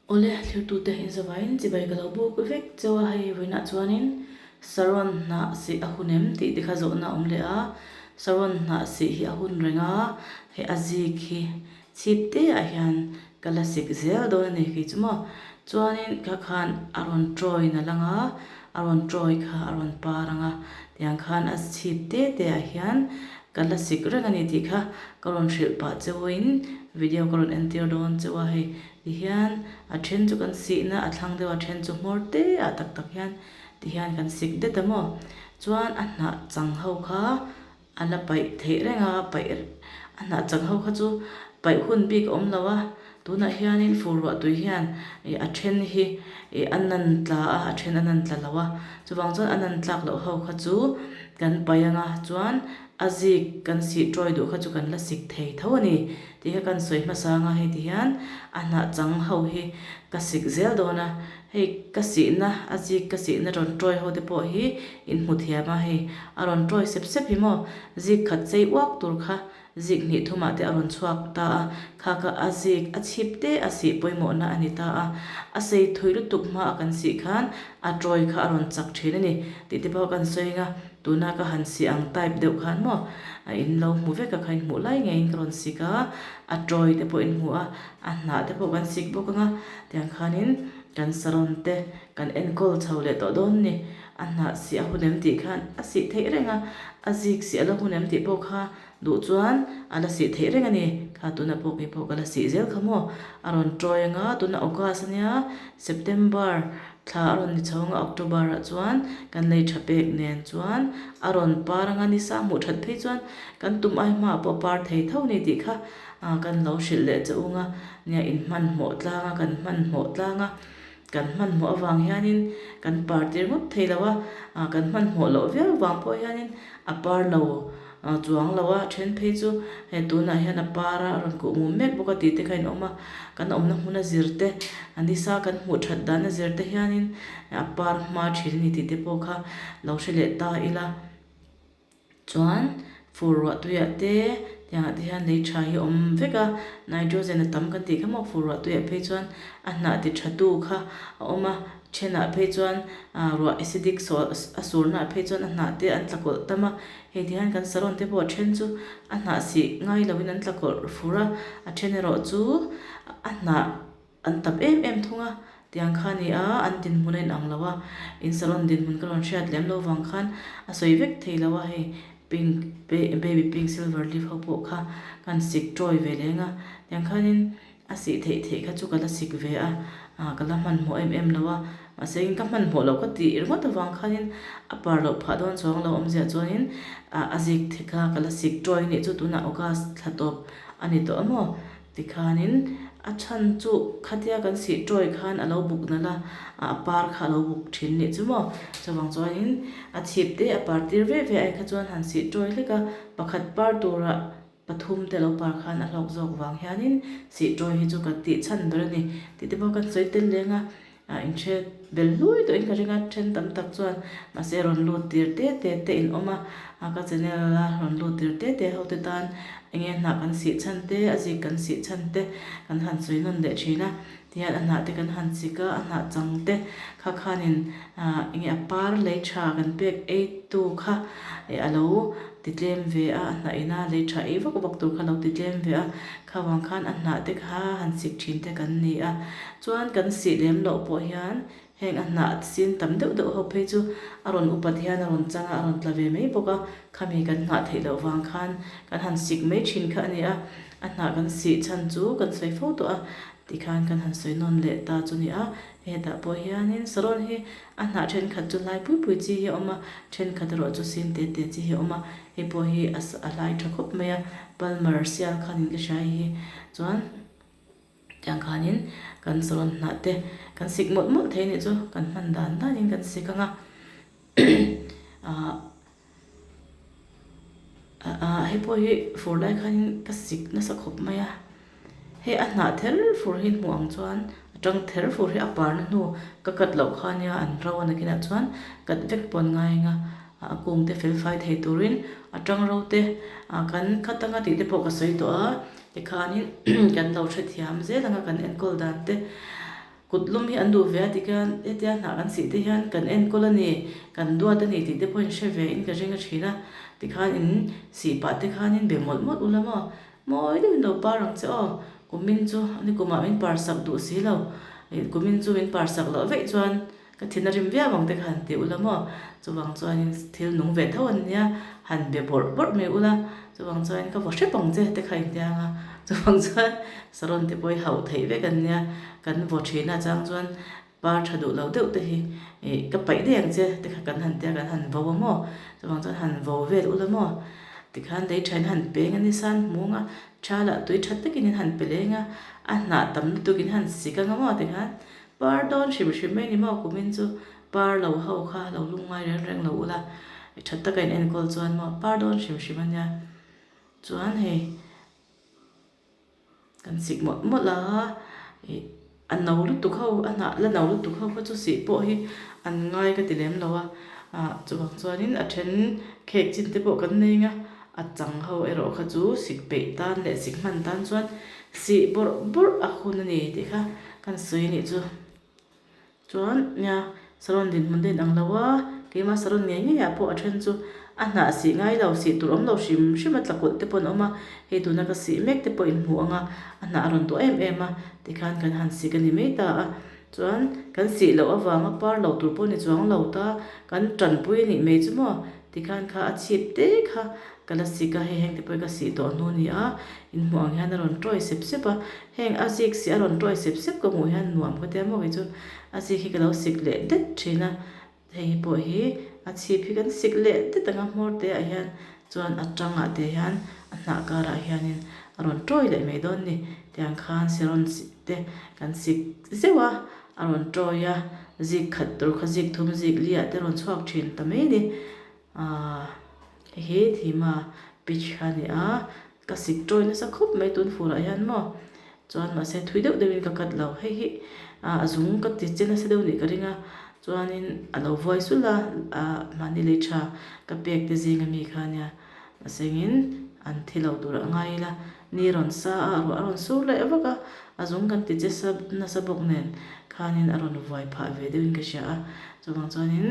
Awle, thirtute inzawvain chibai ka lo buk vek cheu a, hei vawiinah chuanin Saron hnah sih a hun em tih te kha zawhna a awm leh a, Saron hnah sih hi a hun reng a, hei a zik hi chhip te ah hian ka la sik zel dawn a ni kei chu maw. Chuanin kha khan a rawn trawi na lang a, a rawn trawi kha a rawn par ang a, tiang khan a chhip te te ah hian ka la sik reng a ni tih kha ka rawn hrilh pah cheuhin video ka rawn entir dawn cheu a hei. Tihian a then chu kan sihna a thlang deuh a, a then chu hmawr te ah tak tak hian tihian kan sik det a maw. Chuan a hnah chang ho kha a la paih theih reng a, paih a hnah chang ho kha chu paih hun bik a awm lo a, tunah hianin fur ruah tui hian ih a then hi ih a nan tla a, a then a nan tla lo a, chuvang chuan a nan tlak loh ho kha chu kan paih ang a, chuan a zik kan sih tawi duh kha chu kan la sik thei tho a ni. Tih kha kan sawi hmasa anga hei ti hian a hnah chang ho hi ka sik zel dawn a, hei ka sihna a zik ka sihna rawn tawi ho te pawh hi in hmu thiam a, hei a rawn tawi sep sep hi maw zik khat chei uak tur kha zik hnih thumah te a rawn chhuak ta a, kha kha a zik a chhip te a sih pawimawhna a ni ta a, a sei thui lutuk hma a kan sih khan a tawi kha a rawn chak thin a ni tih te pawh kan sawi anga. Tuna ka han si ang type deuh khan maw a in lo hmu vek a kha in hmuh lai ngeiin ka rawn sik a, a tawi te pawh in hmu a, a hnah te pawh kan sik bawk ang a, tiang khanin kan saron te kan enkawl chho leh tawh dawn ni, a hnah sih a hun em tih khan a sih theih reng a, a zik sih a la hun em tih pawh kha duh chuan a la sih theih reng a ni, kha tuna pawh kei pawh ka la sih zel kha maw a rawn tawi ang a, tuna August ania September Thla a rawn ni chho anga October ah chuan kan lei tha pek nen chuan a rawn par anga nisa hmuh that phei chuan kan tum ai hmaah pawh par thei tho ni tih kha kan lo hrilh leh che ung a, nia in hmanhmawh tlang a kan hmanhmawh tlang a, kan hmanhmawh avang hianin kan par tir ngawt thei lo a, kan hmanhmawh loh viau vang pawh hianin a par lo Chuang lo a, then phei chu hei tunah hian a par a rawn kuh mum mek bawk a tih te kha in awm a, kan awmna hmuna zir te, a nisa kan hmuh that dana zir te hianin a par hma thin a ni tih te pawh kha lo hre leh ta ila. Chuan fur ruah tuiah te tiangah te hian lei tha hi a awm vek a, nitrogen a tam kan tih kha maw fur ruah tuiah phei chuan a hnah ti tha tu kha a awm a, thenah phei chuan ruah acidic a surnaah phei chuan a hnah te an tla kawlh tam a. Hei ti hian kan salon te pawh a then chu a hnah sih ngai loin an tla kawlh fur a, a then erawh chu a hnah an tap em em thung a, tiang kha a ni a, an dinhmun a inang lo a, in salon dinhmun ka rawn hriat lem lo vang khan a sawi vek thei lo a, hei pink baby pink silver leaf ho pawh kha kan sik tawi ve leng a, tiang khanin A sih theih theih kha chu ka la sik ve a, ka la hmanhmawh em em lo a, mahse in ka hmanhmawh loh ka tih ringawt avang khanin a par loh phah dawn chuang lo awmzia chuanin a zik the kha ka la sik tawi nih chu tunah August thla tawp a ni tawh a maw tikhanin a chhan chu khatia kan sih tawi khan a lo buk nalh a, a par kha a lo buk thin nih chu maw chuvang chuanin a chhip te a par tir ve ve ai kha chuan han sih tawi hlek a, pakhat par turah Pathum te lo par khan a hlawk zawk vang hianin sih tawi hi chu ka tih chhan ber a ni tih te pawh kan sawi tel leng a, ah inhre bel hlui tawhin ka ring a, then tam tak chuan mahse rawn lut tir te te te in awm a, ah ka channel a rawn lut tir te te ho te tan enge hnah kan sih chhan te a zik kan sih chhan te kan han sawi nawn leh thin a. Tihian a hnah te kan han chik a, a hnah chang te kha khanin ah enge a par lei tha kan pek ei tu kha eh a lo ti tlem ve a, a hnah ina lei tha ei vak vak tur kha a lo ti tlem ve a, kha vang khan a hnah te kha han chik thin te kan ni a. Chuan kan sih lem loh pawh hian heng a hnah sin tam deuh deuh ho phei chu a rawn upat hian a rawn chang a, a rawn tla ve mai bawk a, khami kan nghah theih loh vang khan kan han sik mai thin kha a ni a, a hnah kan sih chhan chu kan sawi fo tawh a. Tikhan kan han sawi nawn leh ta chu ni a, hetah pawh hianin saron hi a hnah thenkhat chu hlai pui pui chi hi a awm a, thenkhat erawh chu sin te te chi hi a awm a, hei pawh hi a a hlai tha khawp mai a, palmer sial khanin ka hria hei hi chuan tiang khanin kan saron hnah te kan sik mawlh mawlh thei anih chu kan hman dan danin kan sik ang a ah. Hei pawh hi fur lai khanin ka sik nasa khawp mai a, hei a hnah ther fur hi hmuh ang chuan a tang ther fur hi a parna hnu ka cut loh kha ania an ro a nakinah chuan cut vek pawh an ngai ang a, a kung te fel fai thei turin a tang ro te kan khat anga tih te pawh ka sawi tawh a tikhanin kan lo hrethiam zel ang a kan enkawl dan te. Kut lum hi an duh ve a tikhian hetia hnah kan sih te hian kan enkawl a ni, kan duat a ni tih te pawh in hre ve in ka ring a thin a. Tikhan in sih pah te khanin be mawlh mawlh ula maw? Mawi deuhin lo par ang che aw. Kumin chu ni kumah min par sak duh si lo. Kumin chu min par sak loh veih chuan ka thin a rim viau ang te kha han ti ula maw? Chuvang chuanin thil nung ve tho an nia, han be bawrh bawrh mai ula, chuvang chuanin ka vaw hrep ang che te kha intiang a. Chuvang chuan saron te pawh hi hauh theih vek an nia, kan vaw thin a chang chuan par tha duh lo deuh te hi ih ka paih daih ang che te kha kan han tia kan han vo a maw? Chuvang chuan han vo vel ula maw? Tikhan lei thain han peng a ni san hmung a, tha lah tui tha takin in han pe leng a, a hnah tam lutuk in han sik ang a maw tikhan Par dawn hrim hrim mai ni maw kumin chu par lo ho kha lo lung ngai reng reng lo ula i that taka in enkawl chuan maw par dawn hrim hrim a nia chuan hei kan sik mawlh mawlh a ih a no lutuk ho a hnah la no lutuk ho kha chu sih pawh hi an ngai ka ti lem lo a ah chuvang chuanin a then khek chin te pawh kan nei ang a a chang ho erawh kha chu sik peih tan leh sik hman tan chuan sih bawrh bawrh a hun a ni tih kha kan sawi anih chu. Chuan nia saron dinhmun te inang lo a, keimah saron ngei ngei ah pawh a then chu a hnah sih ngai lo, sih tur awm lo hrim hrim a tlakawlh te pawh an awm a, hei tuna ka sih mek te pawh inhmu ang a, a hnah a rawn duah em em a, tikhan kan han sik a ni mai ta a. Chuan kan sih loh avanga par lo tur pawh ni chuang lo ta, kan tanpui anih mai chu maw? Tikhan kha a chhip te kha ka la sik a, hei heng te pawh hi ka sih tawh hnu ni a, inhmuh ang hian a rawn tawi sep sep a, heng a zik sih a rawn tawi sep sep ka hmuh hian nuam ka tia maw kei chu a zik hi ka lo sik leh det thin a, hei hi pawh hi a chhip hi kan sik leh det ang a hmawr te ah hian chuan a tangah te hian a hnah karah hianin a rawn tawi leh mai dawn ni, tiang khan serawn te kan sik zeuh a, a rawn tawi a, zik khat tur kha zik thum zik li ah te rawn chhuak thin ta mai a ni. Aaa hei hi thima pitch kha a ni a, ka sik tawi nasa khawp mai tun furah hian maw chuan mahse thui deuh deuhin ka cut lo hei hi ah a zung ka ti che nasa deuh nih ka ring a chuanin a lo vuai sulh a ah mahni lei tha ka pek te zinga mi kha ania mahse engin an thi lo tur a ngai ila ni rawn sa a ruah a rawn sur leh vak a a zung kan ti che sa nasa bawk nen khanin a rawn vuai phah ve deuhin ka hria a chuvang chuanin.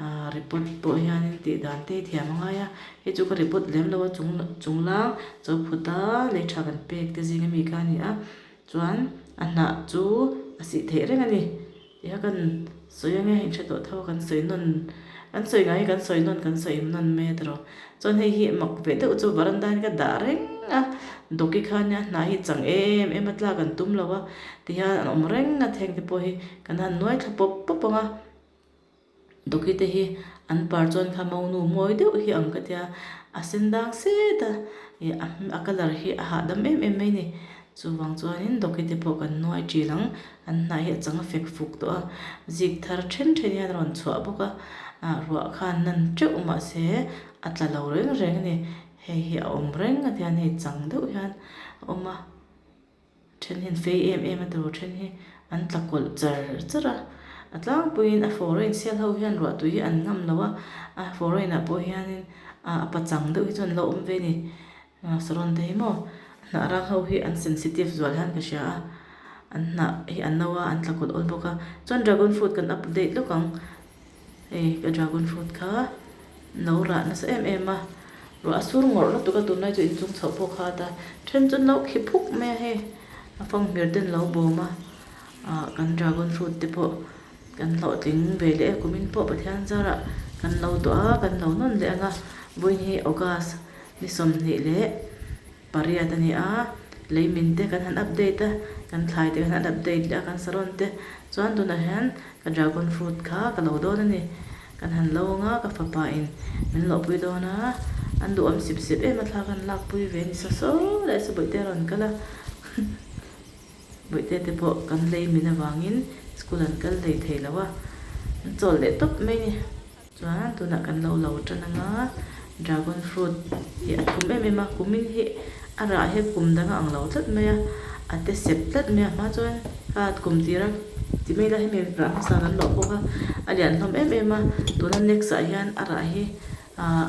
Ahh report pawh hianin tih dan te hi thiam a ngai a, hei chu ka report lem lo a chung chung lang chaw phut a lei tha kan pek te zing ami kha a ni a chuan a hnah chu a sih theih reng a ni tih kha kan sawi ange in hre tawh tho a kan sawi nawn kan sawi ngai hi kan sawi nawn kan sawi im nawn mai a tiraw chuan hei hi mak ve deuh chu varanda hian ka dah reng a dawki kha nia hnah hi chang em em a tlak an tum lo a tihian an awm reng a thleng te pawh hi kan han nuai thla pawp pawp ang a. Dawki te hi an par chuan kha monu mawi deuh hi ang ka tia a sen dang set a ih a a colour hi a hahdam em em mai a ni chuvang chuanin dawki te pawh kan nuai ṭil ang an hnah hi a chang a fek fuk tawh a zik thar then then hian a rawn chhuah bawk a ah ruah khan nan teuh mahse a tla lo reng reng a ni hei hi a awm reng a tihian hei chang deuh hian a awm a. Then hian fei em em a tur then hi an tla kawlh char char a, a tlangpuiin a foreign sial ho hian ruah tui hi an ngam lo a, a foreign ah pawh hianin ah a pachang deuh hi chu an lo awm ve a ni, saron te hi maw hnah rang ho hi an sensitive zual hian ka hria a, an hnah hi an no a an tla kawlh awl bawk a, chuan dragon fruit kan update lawk ang. Hei ka dragon fruit kha no rah nasa em em a, ruah a sur ngawrh lutuk a tunlai chu inchung chhoh pawh kha a ta then chu no khi phuk mai a hei a fanghmir ten lo bawm a ah kan dragon fruit te pawh kan hlawhtling ve leh a kumin pawh Pathian zarah kan lo tawh a kan lo nawn leh ang a vawiin hi August ni 20 leh pariat a ni a, lei min te kan han update a, kan thlai te kan han update leh a, kan saron te chuan tunah hian ka dragon fruit kha ka lo dawn a ni, kan han lo ang a, ka fapa in min lawhpui dawn a, an duhawm sip sip em a thla kan lakpui ve a ni saw saw leh saw bawihte a rawn kal a. Bawihte te pawh kan lei min avangin school an kal hlei thei lo a, an chawl leh tawp mai ni. Chuan tunah kan lo lo tan ang a, dragon fruit hi a thum em em a, kumin hi a rah hi kum dang a ang lo tlat mai a, a te sep tlat mai a, hma chuan kha kum tira ti mai ila hemi rah hmasa kan lawh bawk a, a lian hlawm em em a, tuna next ah hian a rah hi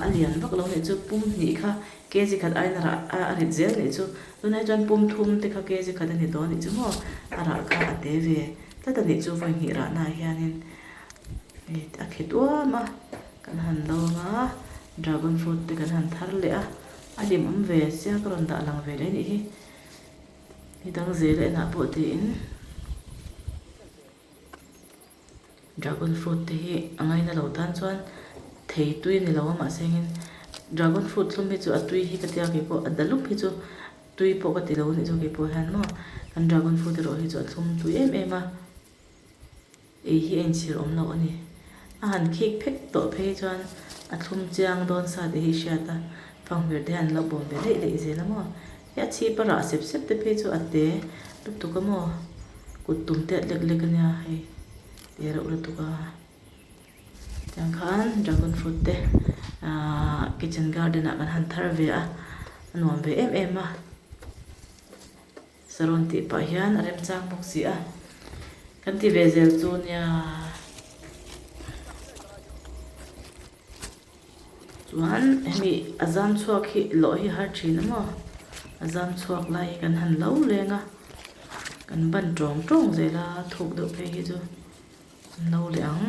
a lian vak lo nih chu pum hnih kha kg khat aiin a rah a rit zel nih chu, tunah hi chuan pum thum te kha kg khat a ni tawh a nih chu maw a rah kha a te ve. tlat a nih chu vawi hnih rahna ah hianin hei a khi tuam a kan han lo ang a dragon fruit te kan han thar leh a a hlimawm ve sia ka rawn dah lang ve leh a nih hi ni dang zel enah pawh tiin. Dragon fruit te hi a ngaina lo tan chuan thei tui a ni lo a mahse engin dragon fruit thlum hi chu a tui hi ka tia keipawh a dalup hi chu tui pawh ka ti lo a nih chu keipawh hian maw kan dragon fruit erawh hi chu a thlum tui em em a ei hi a inchhir awm loh a ni a han khik phek tawh phei chuan a thlum chiang dawn sa tih hi hriat a fanghmir te hian an lo bawm ve daih daih zel a maw. He a chhip a rah sep sep te phei chu a te lutuk a maw kut tum te lek lek a nia hei te reuh lutuk a tiang khan dragon fruit te ahh kitchen garden ah kan han thar ve a a nuam ve em em a sarawn tih pah hian a remchang bawk si a kan ti ve zel chu nia. Chuan hemi a zam chhuak hi lawh hi har thin a maw a zam chhuak lai hi kan han lo leng a kan ban tawng tawng zel a thuk deuh phei hi chu an lo leh ang.